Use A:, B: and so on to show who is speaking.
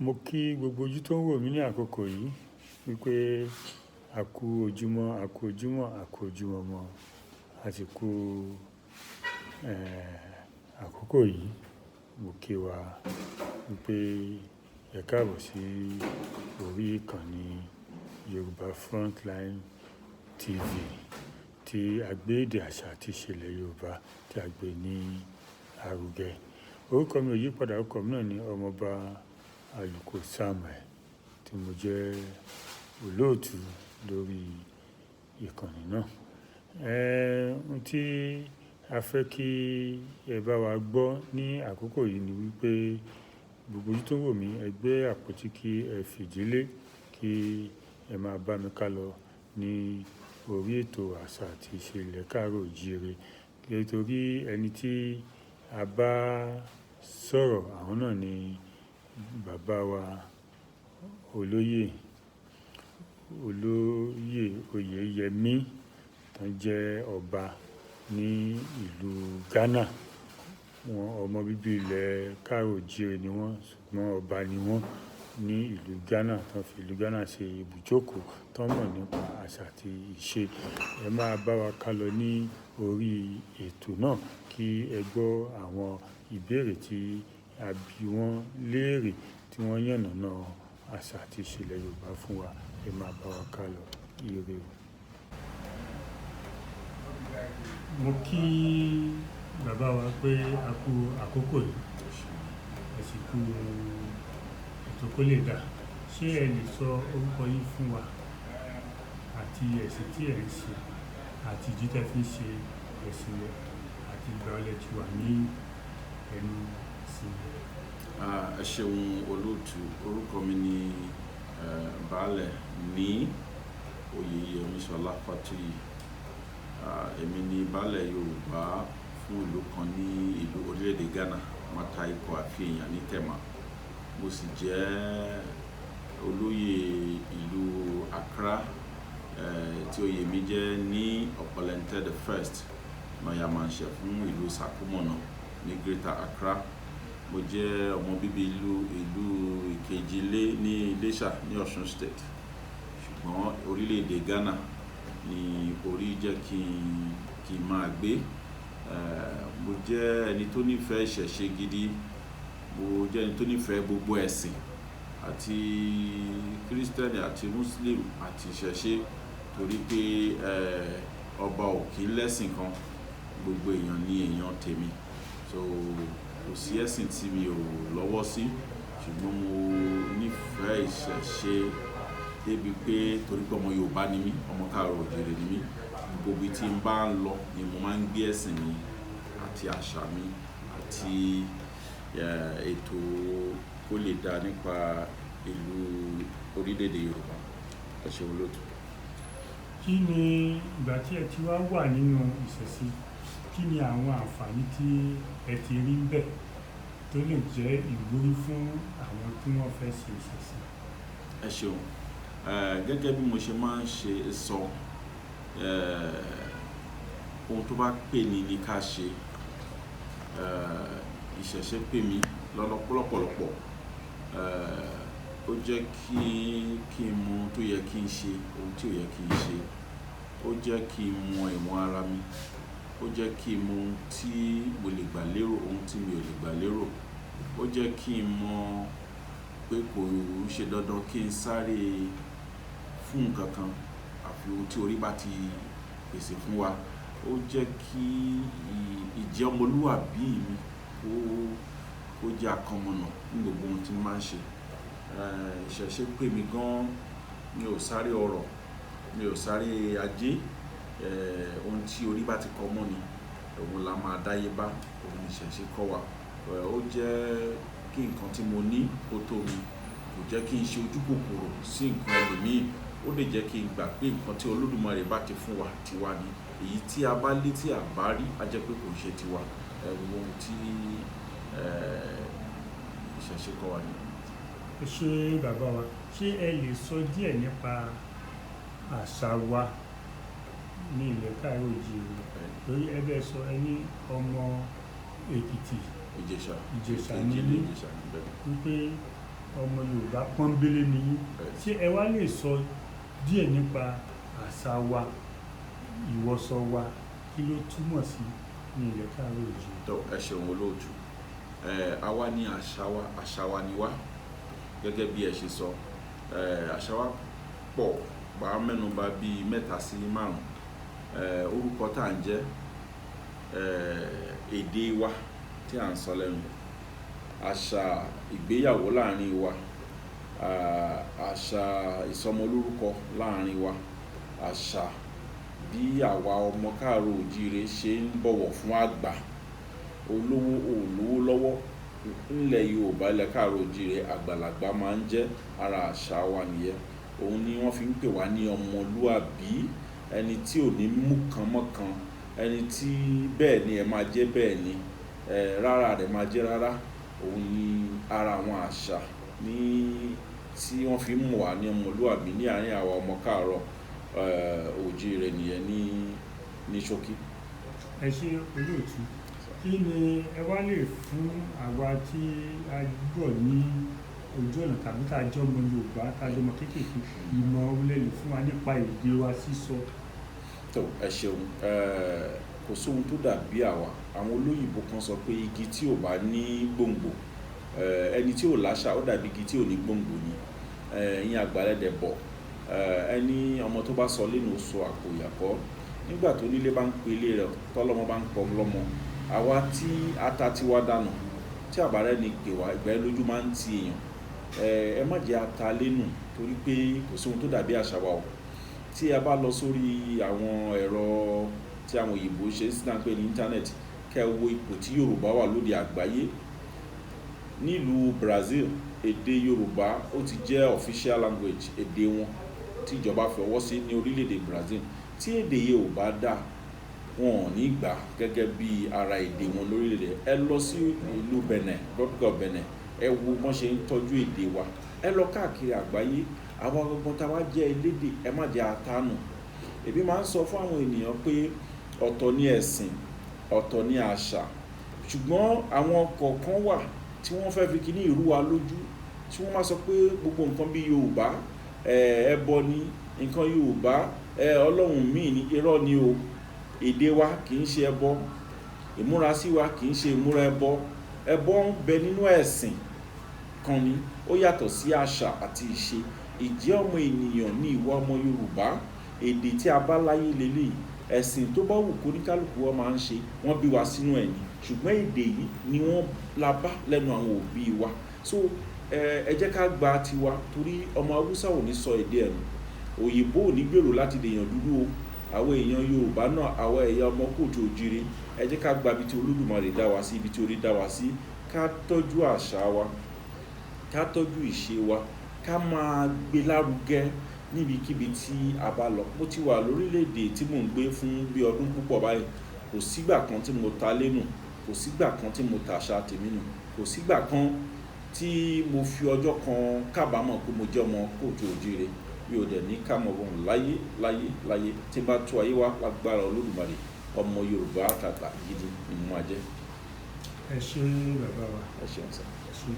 A: Mo kí gbogbo ojú tó ń wò mí ní àkókò yìí wípé a kú ojúmọ́, a kú ojúmọ́, a kú ojúmọ́ mọ́, a sì kú, àkókò yìí. Mo kí wa wípé ẹ káàbọ̀ sí orí ìkànnì Yorùbá Frontline TV tí a gbé èdè àṣà àti ìṣẹ̀lẹ̀ Yorùbá tí a gbé ní àrúgẹ. Orúkọ mi ò yí padà, orúkọ mi náà ni Ọmọọba Àlùkò Samuel tí mo jẹ́ olóòtú lórí ìkànnì náà. Ohun tí a fẹ́ kí ẹ bá wa gbọ́ ní àkókò yìí ni wípé gbogbo ojú tó ń wò mí, ẹ gbé àpótí kí ẹ fìdílé kí ẹ máa bá mi kálọ ní orí ètò àṣà àti ìṣẹ̀lẹ̀ káàró oòjíire. Nítorí ẹni tí a bá sọ̀rọ̀, àwọn náà ni bàbá wa olóyè, olóyè Oyèyẹmí tó ń jẹ́ ọba ní ìlú Ghana. Wọn ọmọ bíbí ilẹ̀ káàró oòjíire ni wọ́n, ṣùgbọ́n ọba ni wọ́n ní ìlú Ghana, tó ń fi ìlú Ghana ṣe ibùjókòó, tó mọ̀ nípa àṣà àti ìṣe. Ẹ máa bá wa kálọ ní orí ètò náà kí ẹ gbọ́ àwọn ìbéèrè tí a bí wọ́n léèrè tí wọ́n yànnàná àṣà àti ìṣẹ̀lẹ̀ Yorùbá fún wa. Ẹ máa bá wa kálọ. Ire o. Mo kí bàbá wa pé a kú àkókò yìí, ẹ sì kú ètò kó lè dà. Ṣé ẹ lè sọ orúkọ yín fún wa àti ẹ̀sìn tí ẹ̀ ń ṣe àti ìdí tí ẹ fi ń ṣe ẹ̀sìn yẹn àti ìgbà wo lẹ ti wà ní ẹnu ẹ̀sìn yẹn?
B: Ẹ ṣeun olóòtú. Orúkọ mi ni Baálẹ̀ ní Oyèyẹmí Ṣọlá Fátúyì. Èmi ni Baálẹ̀ Yorùbá fún ìlú kan ní ìlú orílẹ̀-èdè Ghana, Mata Ikọ̀ Àfihàn ní Tema. Mo sì jẹ́ olóyè ìlú Accra, tí oyè mi jẹ́ ní Ọ̀pọ̀lẹ́ntẹ́ the First, Nọ̀yàmànṣẹ̀ fún ìlú Sakumọ̀nà ní Greater Accra. Mo jẹ́ ọmọ bíbí ìlú Ìkejìlé ní Iléṣà ní Ọ̀ṣun State. Ṣùgbọ́n orílẹ̀-èdè Ghana ni orí jẹ́ kí n máa gbé. Mo jẹ́ ẹni tó nífẹ̀ẹ́ ìṣẹ̀ṣe gidi. Mo jẹ́ ẹni tó nífẹ̀ẹ́ gbogbo ẹ̀sìn àti Kristẹni àti Muslim àti ìṣẹ̀ṣe torí pé ọba ò kí ń lẹ́sìn kan, gbogbo èèyàn ni èèyàn tèmi. So kò sí ẹ̀sìn tí mi ò lọ́wọ́ sí, ṣùgbọ́n mo nífẹ̀ẹ́ ìṣẹ̀ṣe débi pé torí pé ọmọ Yorùbá ni mí, ọmọ káàró oòjíire ni mí, gbogbo ibi tí n bá ń lọ ni mo máa ń gbé ẹ̀sìn mi àti àṣà mi àti ètò kó lè dá nípa ìlú orílẹ̀-èdè Yorùbá. Ẹ ṣeun olóòtú.
A: Kí ni ìgbà tí ẹ ti wá wà nínú ìṣẹ̀ṣe, kí ni àwọn àǹfààní tí ẹ ti rí bẹ́ẹ̀ tó lè jẹ́ ìwúrí fún àwọn tí wọ́n fẹ́ ṣe ìṣẹ̀ṣe?
B: Ẹ ṣeun. Gẹ́gẹ́ bí mo ṣe máa ń ṣe sọ, ohun tó bá pè ní ní ká ṣe. Ìṣẹ̀ṣe pè mí lọ́pọ̀lọpọ̀. Ó jẹ́ kí n mọ ohun tó yẹ kí n ṣe, ohun tí ò yẹ kí n ṣe. Ó jẹ́ kí n mọ ìwọ̀n ara mi. Ó jẹ́ kí n mọ ohun tí mo lè gbà lérò, ohun tí mi ò lè gbà lérò. Ó jẹ́ kí n mọ̀ pé kò ṣe dandan kí n sáré fún nǹkan kan àfi ohun tí orí bá ti pèsè fún wa. Ó jẹ́ kí ìjẹ́ ọmọlúwàbí mi kó jẹ́ àkànmọ̀nà ní gbogbo ohun tí mo máa ń ṣe. Ìṣẹ̀ṣe pè mí gan. Mi ò sáré ọrọ̀, mi ò sáré ajé. Ohun tí orí bá ti kọ mọ́ ni, òun la máa dáyé bá. Òun ni ìṣẹ̀ṣe kọ́ wa. Ó jẹ́ kí nǹkan tí mo ní kó tó mi. Kò jẹ́ kí n ṣe ojúkòkòrò sí nǹkan ẹlòmíì. Ó lè jẹ́ kí n gbà pé nǹkan tí Olódùmarè bá ti fún wa, tiwa ni. Èyí tí a bá lé tí a bá rí, a jẹ́ pé kò ṣe tiwa. Ohun tí ìṣẹ̀ṣe kọ́ wa ni.
A: Ẹ ṣé bàbá wa, ṣé ẹ lè sọ díẹ̀ nípa àṣà wa ní ilẹ̀ káàró oòjíire? Torí ẹ bẹ sọ ẹ ní ọmọ Èkìtì,
B: Ìjẹ̀ṣà.
A: Ìjẹ̀ṣà ni
B: Ìjẹ̀ṣà
A: mí.
B: Ìjẹ̀ṣà ni bẹ́ẹ̀.
A: Wípé Ọmọ Yorùbá pọ́nbélé ni yín. Ṣé ẹ wá lè sọ díẹ̀ nípa àṣà wa, ìwọṣọ wa, kí ló túmọ̀ sí ní ilẹ̀ káàárọ̀ oòjíire?
B: Tó, ẹ ṣeun olóòtú. Àwa ní àṣà wa, àṣà wa ni wá. Gẹ́gẹ́ bí ẹ ṣe sọ, àṣà wa pọ̀, bá mẹ́nuba bíi mẹ́ta sí márùn-ún. Orúkọ tá à ń jẹ́, èdè wa tí à ń sọ lẹ́nu, àṣà ìgbéyàwó láàrin wa, àṣà ìsọmọlórúkọ láàrin wa, àṣà bí àwa ọmọ káàárọ̀ oòjíire ṣe ń bọ̀wọ̀ fún àgbà, olówó ò lówó lọ́wọ́ nílẹ̀ Yorùbá, ilẹ̀ káàárọ̀ oòjíire, àgbàlagbà máa ń jẹ́, ara àṣà wa nìyẹn. Òun ni wọ́n fi ń pè wá ní ọmọlúàbí, ẹni tí ò ní mú kan mọ́kan, ẹni tí bẹ́ẹ̀ ni ẹ máa jẹ́ bẹ́ẹ̀ ni, rárá rẹ̀ máa jẹ́ rárá. Òun ni ara àwọn àṣà ní tí wọ́n fi ń mọ̀ wá ní ọmọlúàbí ní àárín àwa ọmọ káàárọ̀ oòjíire nìyẹn ní ṣókí.
A: Ẹ ṣé olóòtú. Kí ni ẹ wá lè fún àwa tí a gbọ́ ní ojú ọ̀nà tàbí tá a jẹ́ ọmọ Yorùbá, tá a jẹ́ ọmọ kéékèèké, ìmọ̀ wo lẹ lè fún wa nípa èdè wa sísọ?
B: Tó, ẹ ṣeun. Kò sóhun tó dàbí àwa. Àwọn olóyìnbo kan sọ pé igi tí ò bá ní gbòǹgbò, ẹni tí ò láṣà ó dàbí igi tí ò ní gbòǹgbò ni. Ẹ̀yin àgbàlẹ̀ bọ̀, ẹni ọmọ tó bá sọ lẹ́nu ó sọ àpò ìyàkọ́. Nígbà tó nílé bá ń pe ilé rẹ̀, tọ́lọ́mọ bá ń pọ̀ lọ́mọ, àwa tí ata ti wá dànù, tí àbárẹ́ ni pè wá, ìgbà yẹn lójú máa ń ti èèyàn. Ẹ má jẹ́ ata lẹ́nu, torí pé kò sóhun tó dàbí àṣà wa o. Tí a bá lọ sórí àwọn ẹ̀rọ tí àwọn òyìnbó ṣe ń sìn pé ní íńtánẹ́ẹ̀tì, kí ẹ wo ipò tí Yorùbá wà lóde àgbáyé. Nílùú Brazil, èdè Yorùbá ó ti jẹ́ official language, èdè wọn tí ìjọba fọwọ́ sí ní orílẹ̀-èdè Brazil. Tí èdè yìí ò bá dà, wọn ò ní gbà gẹ́gẹ́ bí ara èdè wọn lórílẹ̀-èdè. Ẹ lọ sí ìlú Benin, Republic of Benin, ẹ wo bọ́n ṣe ń tọ́jú èdè wa. Ẹ lọ káàkiri àgbáyé, àwa gangan tá wa jẹ́ elédè, ẹ má jẹ́ ata nù. Èmi máa ń sọ fún àwọn ènìyàn pé ọ̀tọ̀ ni ẹ̀sìn, ọ̀tọ̀ ni àṣà. Ṣùgbọ́n àwọn kọ̀ọ̀kan wà tí wọ́n fẹ́ fi kíní ìrú wa lójú, tí wọ́n máa sọ pé gbogbo nǹkan bí Yorùbá, ẹbọ ni, nǹkan Yorùbá, Ọlọ́run míì ni, irọ́ ni o. Èdè wa kì í ṣe ẹbọ, ìmúrasí wa kì í ṣe ìmúra ẹbọ. Ẹbọ ń bẹ nínú ẹ̀sìn kan ni, ó yàtọ̀ sí àṣà àti ìṣe. Ìjẹ́ ọmọ ènìyàn ní ìwà ọmọ Yorùbá, èdè tí a bá láyé lélẹ̀, ẹ̀sìn tó bá wù kó ní kálukú wa máa ń ṣe, wọ́n bí wa sínú ẹ̀ ni. Ṣùgbọ́n èdè yìí ni wọ́n la bá lẹ́nu àwọn òbí wa. So ẹ jẹ́ ká gba tiwa, torí ọmọ Haúsá ò ní sọ èdè ẹ̀ nù, òyìnbó ò ní gbèrò láti dèèyàn dúdú o. Àwọn èèyàn Yorùbá náà, àwọn ẹ̀yà ọmọ kóòtù òjìrì, ẹ jẹ́ ká gba ibi tí Olódùmarè dá wa sí, ibi tí orí dá wa sí, ká tọ́jú àṣà wa, ká tọ́jú ìṣe wa, ká máa gbé lárugẹ níbikíbi tí a bá lọ. Mo ti wà lórílẹ̀-èdè tí mò ń gbé fún bí ọdún púpọ̀ báyìí. Kò sígbà kan tí mo ta lẹ́nu, kò sígbà kan tí mo ta àṣà tèmi nù, kò sígbà kan tí mo fi ọjọ́ kan kábàámọ̀ pé mo jẹ́ ọmọ kóòtù òjìrì. Mi ò dẹ̀ ní ká mọ̀ ọ́n láyé, láyé, láyé. Tí n bá tú ayé wá lágbára Olódùmarè, ọmọ Yorùbá àtàtà gidi ni mo máa jẹ́.
A: Ẹ ṣé bàbá wa.
B: Ẹ ṣeun sir.
A: Ẹ ṣé.